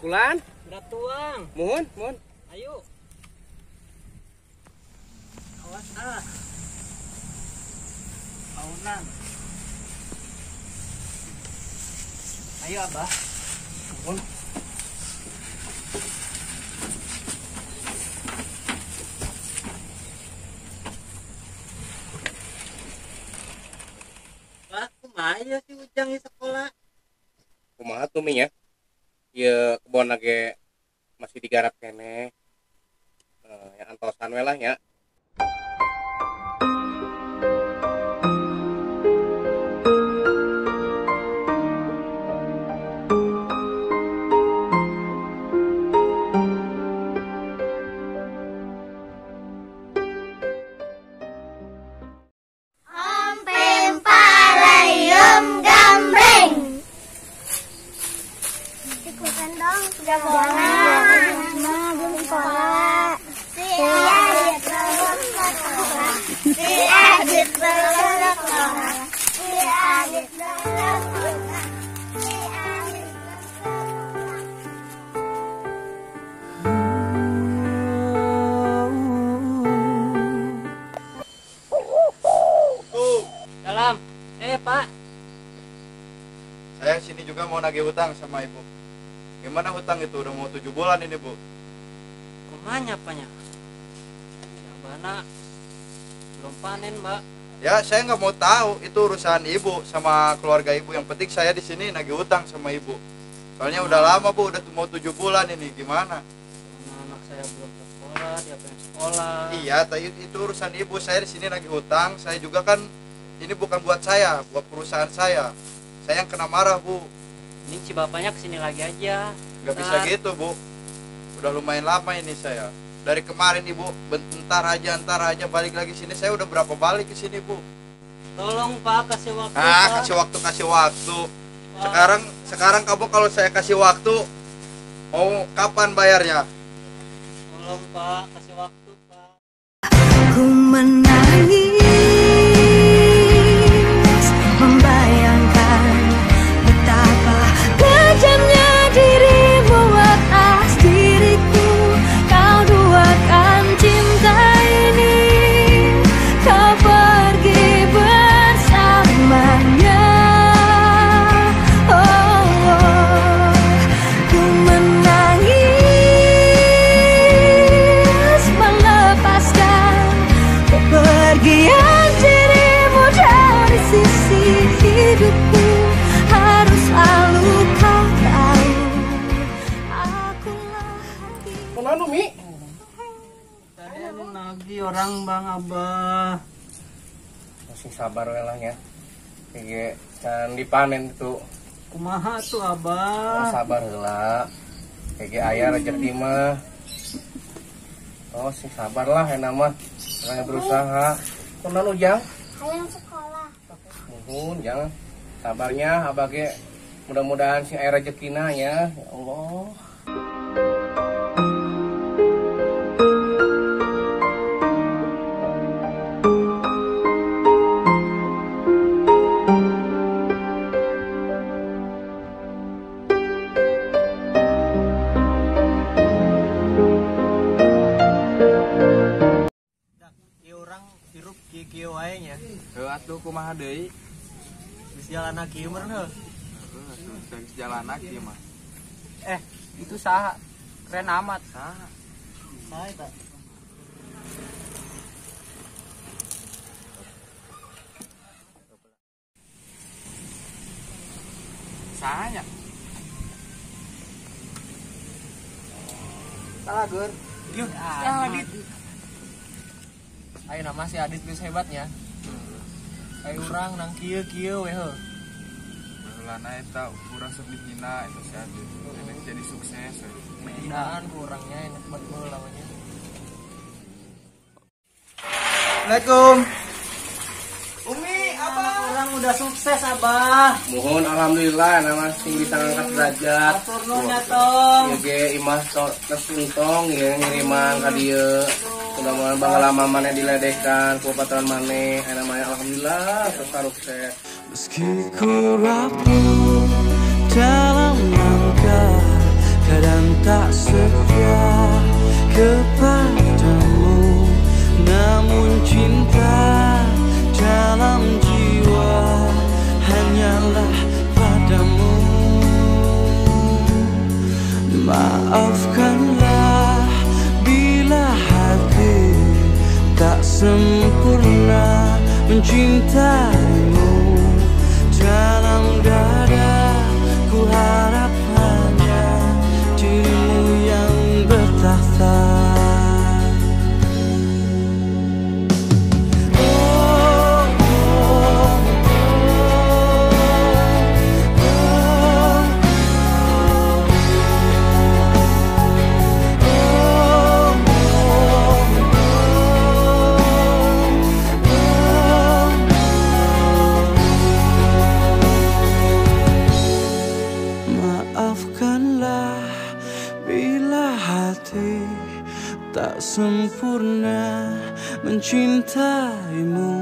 Pikulan. Udah tuang. Mohon, mohon. Ayo. Awas ah. Aunan. Ayo Abah. Mohon. Bah, kumaha ya si Ujang di sekolah? Kumaha tuh Mi ya? Ieu kebon lagi masih digarap keneh. Yang antosan we lah ya. Salam. Pak. Saya sini juga mau nagih hutang sama ibu. Gimana hutang itu? Udah mau 7 bulan ini, Bu. Kumanya, Paknya? Abana belum panen, Mbak. Ya, saya nggak mau tahu. Itu urusan ibu sama keluarga ibu. Yang penting saya di sini nagih hutang sama ibu. Soalnya udah lama, Bu. Udah mau 7 bulan ini. Gimana? Anak saya belum sekolah, dia pengen sekolah. Iya, tapi itu urusan ibu. Saya di sini nagih hutang. Saya juga kan ini bukan buat saya, buat perusahaan saya. Saya yang kena marah, Bu. Ini si bapaknya kesini lagi aja. Nggak bisa gitu, Bu. Udah lumayan lama ini saya. Dari kemarin ibu, bentar aja balik lagi sini. Saya udah berapa balik ke sini, Bu. Tolong Pak, kasih waktu. Ah, Pak. Kasih waktu, kasih waktu. Pak. Sekarang kamu kalau saya kasih waktu, mau kapan bayarnya? Tolong Pak, kasih waktu, Pak. Ku menangis membayangkan betapa kejamnya dirimu atas diriku. Kau duakan cinta ini, kau pergi bersamanya. Oh, oh, ku menangis melepaskan kepergian dirimu dari sisi hidupku. Harus selalu kau tahu, akulah hati. Kunaon Mi? Tadi ada nagih orang Bang Abah. Masih sabar we lah ya. Kayak can dipanen itu. Kumaha tuh Abah? Oh, sabar heula. Kayak aya rezeki mah. Oh, sing sabar lah enak mah. Orang berusaha. Kunaon Ujang? Hayang sekolah. Muhun, jangan. Sabarnya abah ge mudah-mudahan sing aya rezekina ya. Ya Allah. Ieu urang hirup kieu-kieu wae nya. Heuh atuh kumaha deui? Geus jalana kieu meureun heuh. Heeh, geus jalana kieu mah. Itu saha? Keren amat. Saha? Saha eta? Sahanya? Salah, Gur. Yuh, ya, Adit. Ayo nama si Adit geus hebatnya. Ayo urang nang kieu-kieu we heuh. Baheulana eta urang sok dihina eta si Adit. Enak jadi sukses we. Hinaan ku urangnya enak banget baheula nya. Assalamualaikum. Umi, Abah. Orang udah sukses, Abah. Mohon alhamdulillah nama sing bisa ngangkat derajat. Atur nuhun nya tong. Ieu ge imah tos untung ieu ngiriman ka dieu. Mudah-mudahan baheula maneh diledekan ku baturan maneh. Aya mah alhamdulillah tos sukses. Meski ku rapuh dalam langkah, kadang tak setia kepadamu, namun cinta dalam jiwa hanyalah padamu. Maafkanlah bila hati tak sempurna mencintaimu. Dalam dada ku harap hanya dirimu yang bertakhta. Maafkanlah bila hati tak sempurna mencintaimu.